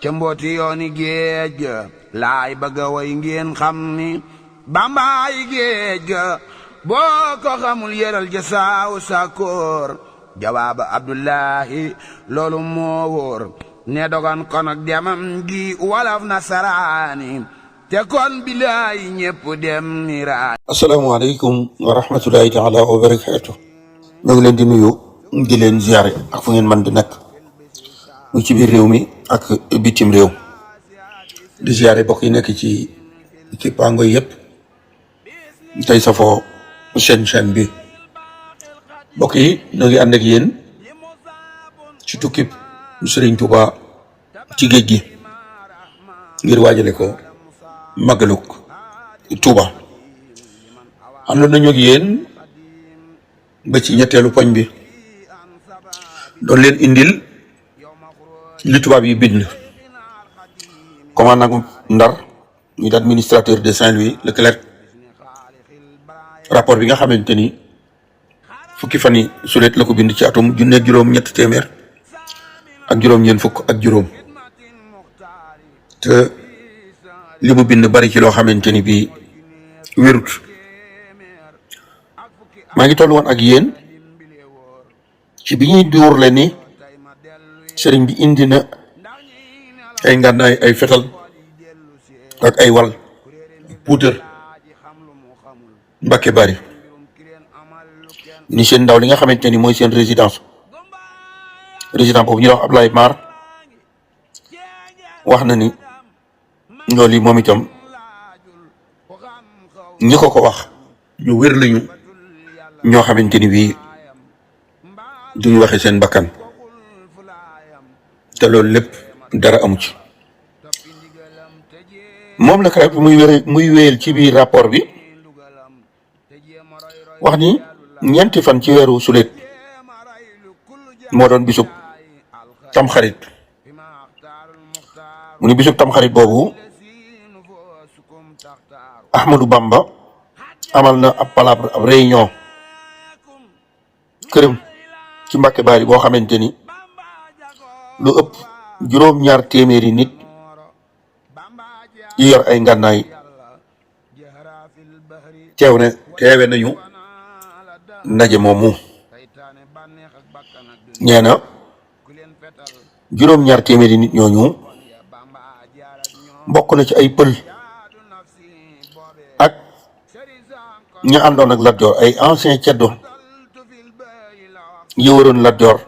ca mbooti yooni géej ga laay bëgga way ngeen xam ni bambaay géej ga boo ko xamul yëral ja saaw sakoor jawaaba abdullahi loolu moo wóor ne dogan kon ak demam gi walaf nasaraani te kon bilaay ñépp dem ni raan. asalaamaaleykum wa rahmatulahi taala wa barakaatu. ñoo ngi leen di nuyu di leen ziare ak fu ngeen mën di nekk mu ci biir réew mi ak bitim réew di ziare bokk yi nekk ci pango yëpp tey safoo chaîne bi bokk yi ñoo ngi ànd ak yéen ci tukkib Sëriñ Tuuba ci géej gi ngir waajale ko Magaluk Tuuba àndoon nañu ak yéen ba ci ñetteelu poñ bi doon leen indil li tubaab yi bind commandant Ndar ñu di administrateur de Saint-Louis Leclerc rapport bi nga xamante ni fukki fan yi sulet la ko bind ci atum junneeg juróom ñett téeméer ak juróom ñeent fukk ak juróom te li mu bind bari ci loo xamante ni bii wérut maa ngi toll woon ak yéen ci bi ñuy duurle ni sëriñ bi indi na ay ngànnaay ay fetal ak ay wal puutar Mbàkke Bari ni seen ndaw li nga xamante ni mooy seen résidence boobu ñu wax Ablaye Mar wax na ni loolu yi moom itam ñi ko wax ñu wér lañu ñoo xamante ni bii duñu waxe seen bakkan te loolu lépp dara amu ci moom la CREC muy wéyal ci biir rapport bi wax ni ñeenti fan ci weeru sulet moo doon bisub tamxarit mu ni bisub tamxarit boobu Ahmadou Bamba amal na ab palabre ab réunion këram ci Mbàkke Bari boo xamante ni lu ëpp juróom-ñaar téeméeri nit yi yor ay ngànnaay teewe nañu ndaje moomu nee na juróom-ñaar téeméeri nit ñooñu bokk na ci ay pël ak ña àndoon ak Lat Joor ay ancien ceddo yi waroon Lat Joor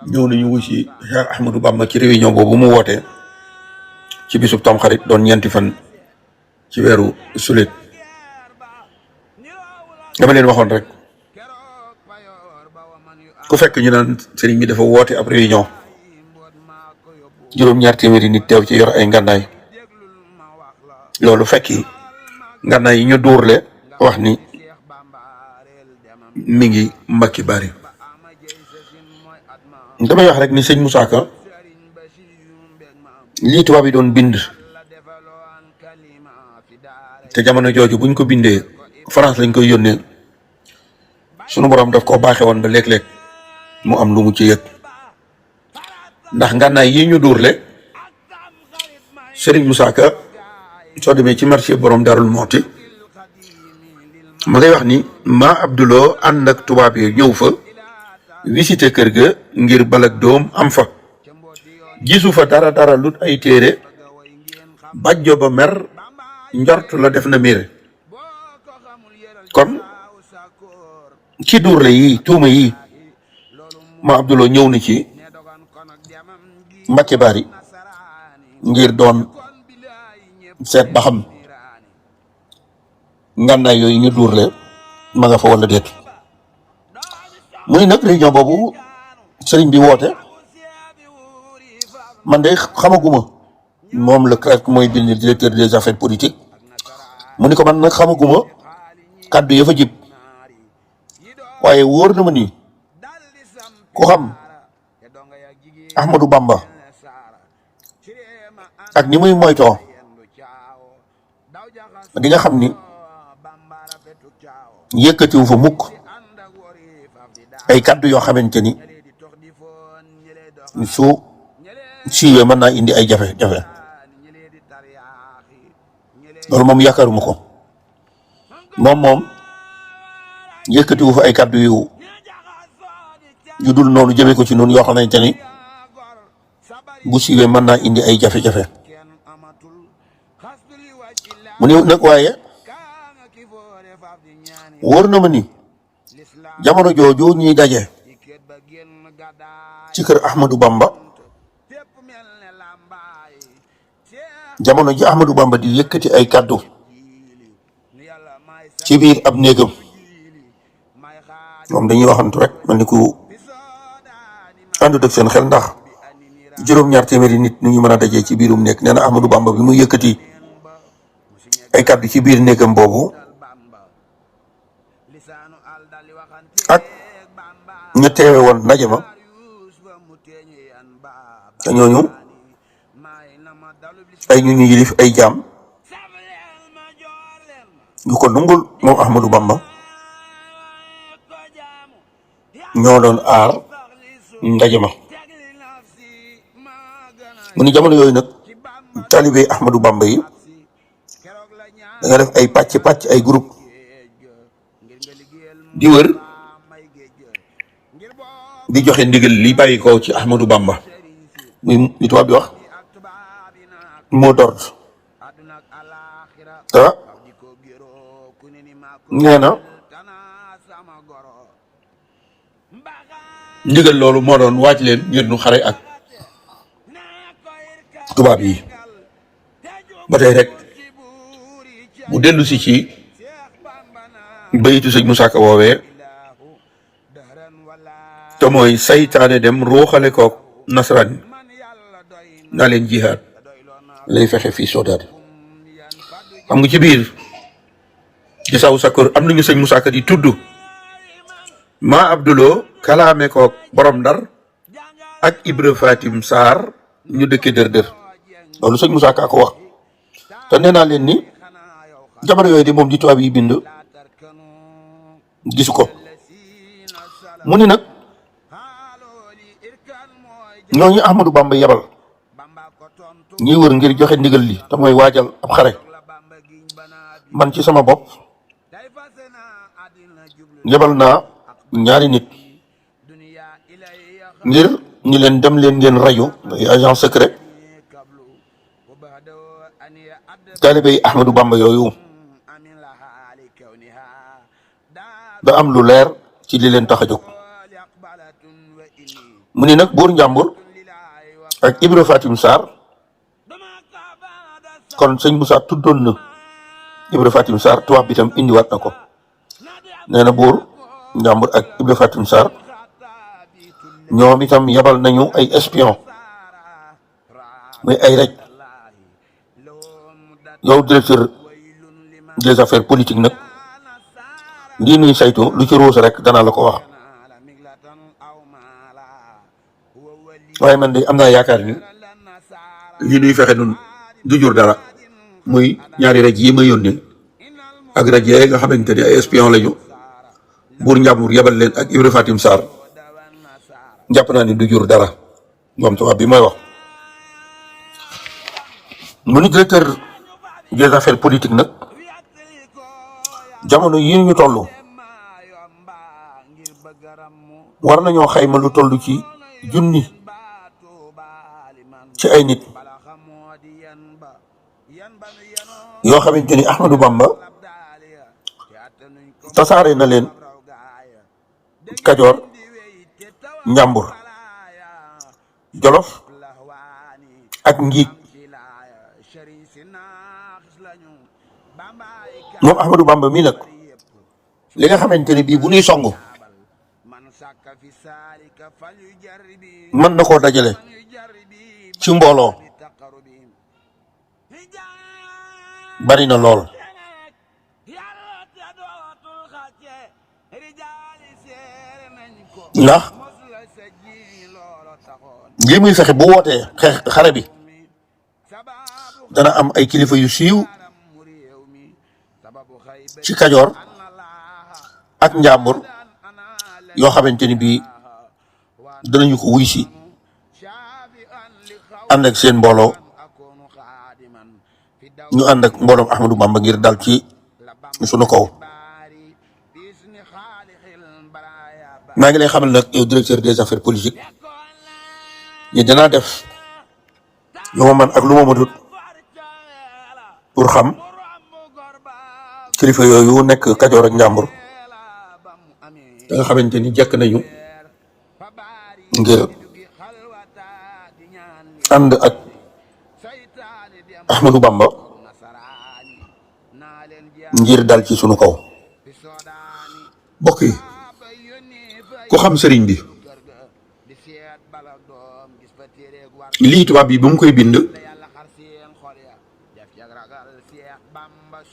ñëw nañu wusi Cheikh Ahmadou Bamba ci réunion boobu mu woote ci bisub Tamxarit doon ñeenti fan ci weeru sulet dama leen waxoon rek ku fekk ñu naan sëriñ bi dafa woote ab réunion juróom-ñaar téeméeri nit teew ci yor ay ngànnaay loolu fekki ngànnaay yi ñu dóorle wax ni mi ngi Mbàkke Bari damay wax rek ni sëñ Moussa Ka lii tubaab yi doon bind te jamono jooju buñ ko bindee France lañ koy yónnee sunu borom daf ko baaxe woon ba léeg-léeg mu am lu mu ci yëg ndax ngànnaay yi ñu dóorle Serigne Moussa Ka soo demee ci marché borom Darul Mooti ma ngay wax ni ma Abdouloo ànd ak tubaab yi ñëw fa visité kër ga ngir balak doom am fa gisu fa dara lut ay téere bàjjo ba mer njort la def na miire kon ci duurle yi tuuma yi ma Abdouloo ñëw na ci Mbàkke Bari ngir doon seet ba xam ngànnaay yooyu ñu duurle ma nga fa wala déet muy nag réunion boobu sëriñ bi woote man de xamaguma moom le CREC mooy bind directeur des affaires politiques mu ni ko man nag xamaguma kàddu ya fa jib waaye wóor na ma ni ku xam Ahmadou Bamba ak ni muy moytoo di nga xam ni yëkkatiwu fa mukk ay kàddu yoo xamante ni su siiwee mën naa indi ay jafe-jafe loolu moom yaakaaruma ko moom yëkkatiwu fa ay kàddu yu dul noonu jëmee ko ci noonu yoo xamante ni bu siiwee mën naa indi ay jafe-jafe mu ne nag waaye wóor na ma ni jamono jooju ñuy daje ci kër Ahmadou Bamba jamono ji Ahmadou Bamba di yëkkati ay kàddu ci biir ab néegam moom dañuy waxantu rek man ni ku àndut ak seen xel ndax juróom-ñaar téeméeri nit ñu mën a dajee ci biirum néeg nee na Ahmadou Bamba bi muy yëkkati ay kàddu ci biir néegam boobu ak ñu teewe woon ndaje ma te ñooñu ay ñu yilif ay jaam yu ko nungul moom Ahmadou Bamba ñoo doon aar ndaje ma mu ni jamono yooyu nag talibé Ahmadou Bamba yi da nga def ay pàcc ay groupe di wër di joxe ndigal li bàyyi ko ci Ahmadou Bamba muy li tubaab bi wax mot d'ordre te nee na ndigal loolu moo doon waaj leen ngir nu xare ak tubaab yi ba tey rek mu dellu si ci bayitu sëñ Moussa Ka woowee te mooy saytaane dem ruuxale koog nasaraan naa leen jihaad lay fexe fii soodaat xam nga ci biir ci saw sakkoor am nañu sëñ Moussa Ka di tudd maa Abdulo kalaame koog borom Ndar ak Ibra Fatim Sarr ñu dëkke dër loolu sëñ Moussa Ka ko wax te nee naa leen ni jamono yooyu de moom di tubaab yi bind gisu ko mu ni nag ñooñu Ahmadou Bamba yebal ñi wër ngir joxe ndigal li te mooy waajal ab xare man ci sama bopp yebal naa ñaari nit ngir ñi leen dem leen ngeen rajo ay agent secret taalibe yi Ahmadou Bamba yooyu ba am lu leer ci li leen tax a jóg mu ni nag buur njàmbur ak Ibra Fatim Sarr kon sëñ Moussa tuddoon na Ibra Fatim Sarr tubaab bi tam indiwaat na ko nee na buur njàmbur ak Ibra Fatim Sarr ñoom itam yabal nañu ay espion muy ay rek yow directeur des affaires politiques nag lii nuy saytu lu ci ruus rek danaa la ko wax waaye man de am naa yaakaar ni lii nuy fexe nun du jur dara muy ñaari raj yi ma yónnee ak raj yee nga xamante ni ay espion lañu buur njàmbur yebal leen ak Ibra Fatim Sarr jàpp naa ni du jur dara moom tubaab bi mooy wax mu ni directeur des affaires politiques nag jamono yi ñu toll war nañoo xayma lu toll ci junni ci ay nit yoo xamante ni Ahmadou Bamba tasaare na leen Kajoor Njàmbur Jolof ak Ngiig moom Ahmadou Bamba mii nag li nga xamante ni bii bu ñuy song mën na koo dajale ci mbooloo bari na lool ndax lii muy fexe bu wootee xare bi dana am ay kilifa yu siiw ci Kajoor ak Njàmbur yoo xamante ni bii danañu ko wuy si ànd ak seen mbooloo ñu ànd ak mbooloom Ahmadou Bamba ngir dal ci sunu kaw. maa ngi lay xamal nag yow directeur des affaires politiques ni danaa def lu ma man ak lu ma mënut pour xam kilifa yooyu nekk Kajoor ak Njàmbur da nga xamante ni jekk nañu ngir ànd ak Ahmadou Bamba ngir dal ci sunu kaw. mbokk yi ku xam sëriñ bi lii tubaab bi ba mu koy bind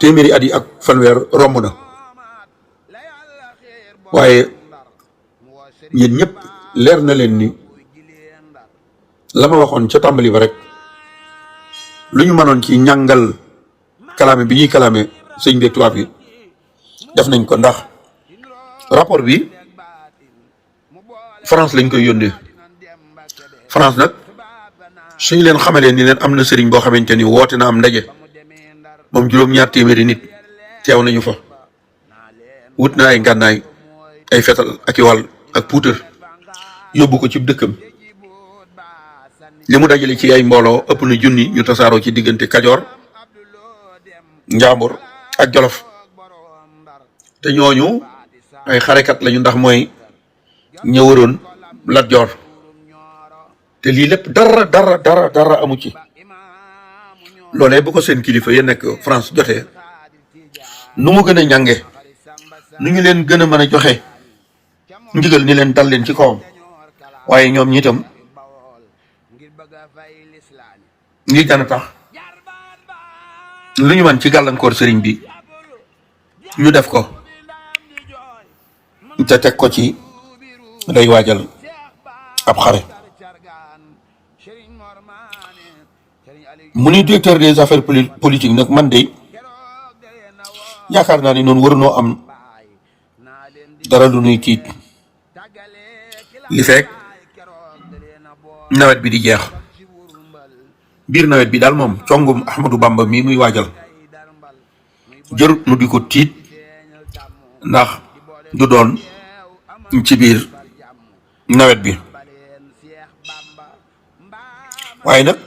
téeméeri at yi ak fanweer romb na waaye yéen ñëpp leer na leen ni la ma waxoon ca tàmbali ba rek lu ñu mënoon ci ñàngal kalaame bi ñuy kalaame sëñ bi tubaab yi def nañ ko. ndax rapport bi France lañ koy yónnee. France nag suñu leen xamalee ni leen am na sëriñ boo xamante ni woote na am ndaje moom juróom-ñaar téeméeri nit teew nañu fa wut na ay ngànnaay ay fetal ak i wàll ak puutar yóbbu ko ci dëkkam li mu dajale ci ay mbooloo ëpp na junni ñu tasaaroo ci diggante Kajoor Njàmbur ak Jolof te ñooñu ay xarekat lañu ndax mooy ñëwaroon Lat Joor te lii lépp dara amu ci. loolee bu ko seen kilifa ya nekk France jotee nu mu gën a ñànge nu ñu leen gën a mën a joxe ndigal ni leen dal leen ci kawam waaye ñoom ñi itam ngir gën a tax lu ñu mën ci gàllankoor sëriñ bi ñu def ko te teg ko ci day waajal ab xare. mu ni directeur des affaires politiques nag man de yaakaar naa ni noonu warunoo am dara lu nuy tiit li fekk nawet bi di jeex. biir nawet bi daal moom congum Ahmadou Bamba mii muy waajal jërut nu di ko tiit ndax du doon ci biir nawet bi. waaye nag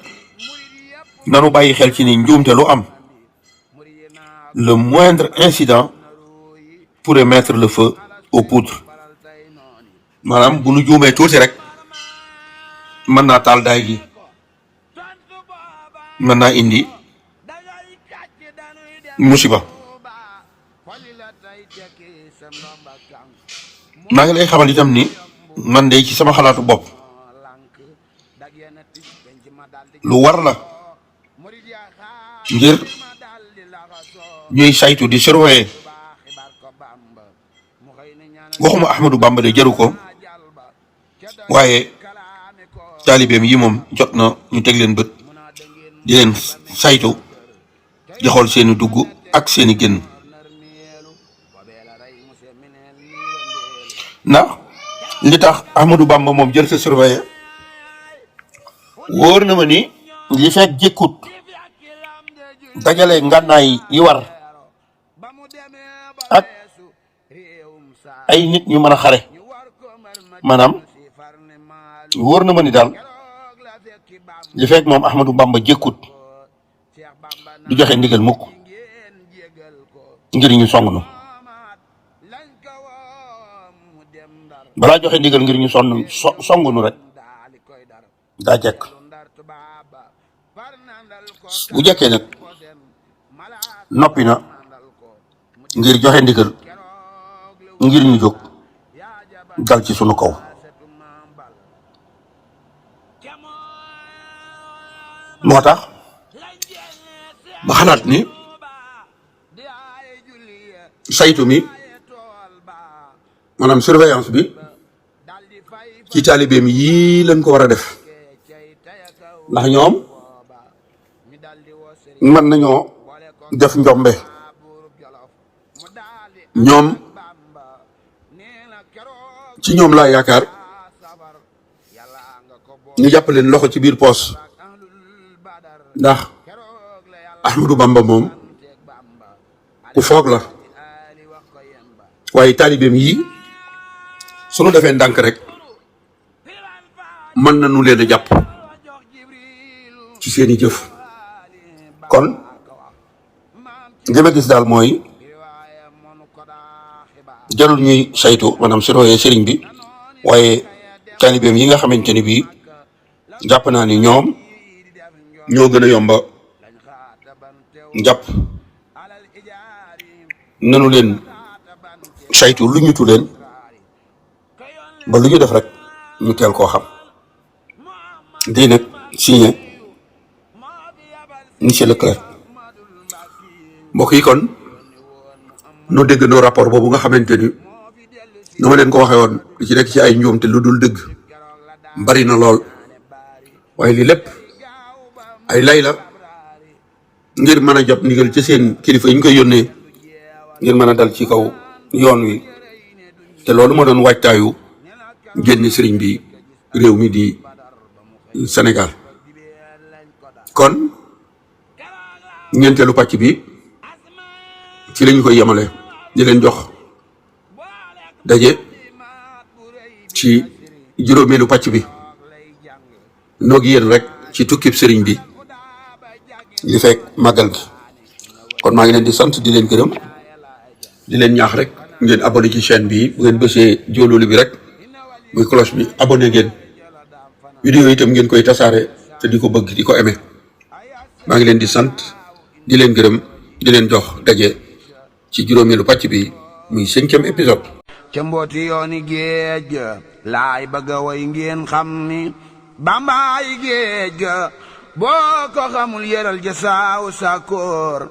nanu bàyyi xel ci ni njuumte lu am le moindre incident pourrait mettre le feu aux poudres. maanaam bu nu juumee tuuti rek mën naa taal daay gi mën naa indi musiba. maa ngi lay xamal itam ni man de ci sama xalaatu bopp lu war la ngir ñuy saytu di surveiller waxuma Ahmadou Bamba de jaru ko waaye taalibeem yi moom jot na ñu teg leen bët di leen saytu di xool seeni dugg ak seeni génn. ndax li tax Ahmadou Bamba moom jël sa surveiller wóor na ma ni li fekk jëkkut dajale ngànnaay yi war ak ay nit ñu mën a xare maanaam wóor na ma ni daal li fekk moom Ahmadou Bamba jëkkut du joxe ndigal mukk ngir ñu song nu. balaa joxe ndigal ngir ñu song nu rek daa jekk bu jekkee nag noppi na ngir joxe ndigal ngir ñu jóg dal ci sunu kaw. moo tax ba xalaat ni saytu mi maanaam surveillance bi ci taalibeem yii lañ ko war a def ndax ñoom mën nañoo def njombe. ñoom ci ñoom laa yaakaar ñu jàpp leen loxo ci biir poos ndax Ahmadou Bamba moom ku foog la waaye taalibeem yi sunu defee ndànk rek mën nañu leen a jàpp ci seeni jëf kon li ma gis daal mooy jarul ñuy saytu maanaam su royee sëriñ bi waaye taalibeem yi nga xamante ni bii jàpp naa ni ñoom ñoo gën a yomba jàpp nanu leen saytu lu ñutu leen ba lu ñu def rek ñu teel koo xam di nag signé monsieur Leclerc mbokk yi kon noo déggandoo rapport boobu nga xamante ni nu ma leen ko waxee woon li ci nekk ci ay njuumte lu dul dëgg bari na lool waaye lii lépp ay lay la ngir mën a jot ndigal ci seen kilifa yi ñu koy yónnee ngir mën a dal ci kaw yoon wi te loolu moo doon waajtaayu génn sëriñ bi réew mi di Sénégal kon ñeenteelu pàcc bi ci lañu koy yemale di leen jox daje ci juróomeelu pàcc bi noog yéen rek ci tukkib sëriñ bi li fekk màggal gi kon maa ngi leen di sant di leen gërëm di leen ñaax rek ngeen abonné ci chaîne bi bu ngeen bësee jóolóolu bi rek muy cloche bi abonné ngeen vidéo itam ngeen koy tasaare te di ko bëgg di ko aimé maa ngi leen di sant di leen gërëm di leen jox daje ci juróomeelu pàcc bi muy 5e épisode ca mbooti yooni géej ga laay bëgg a way ngeen xam ni bambaay géej ga boo ko xamul yëral ja saaw sakoor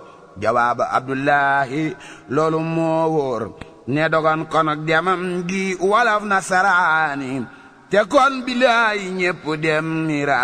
jawaaba Abdullahi loolu moo wóor ne dogan kon ak demam gi walaf nasaraani te kon bilaay ñépp dem nira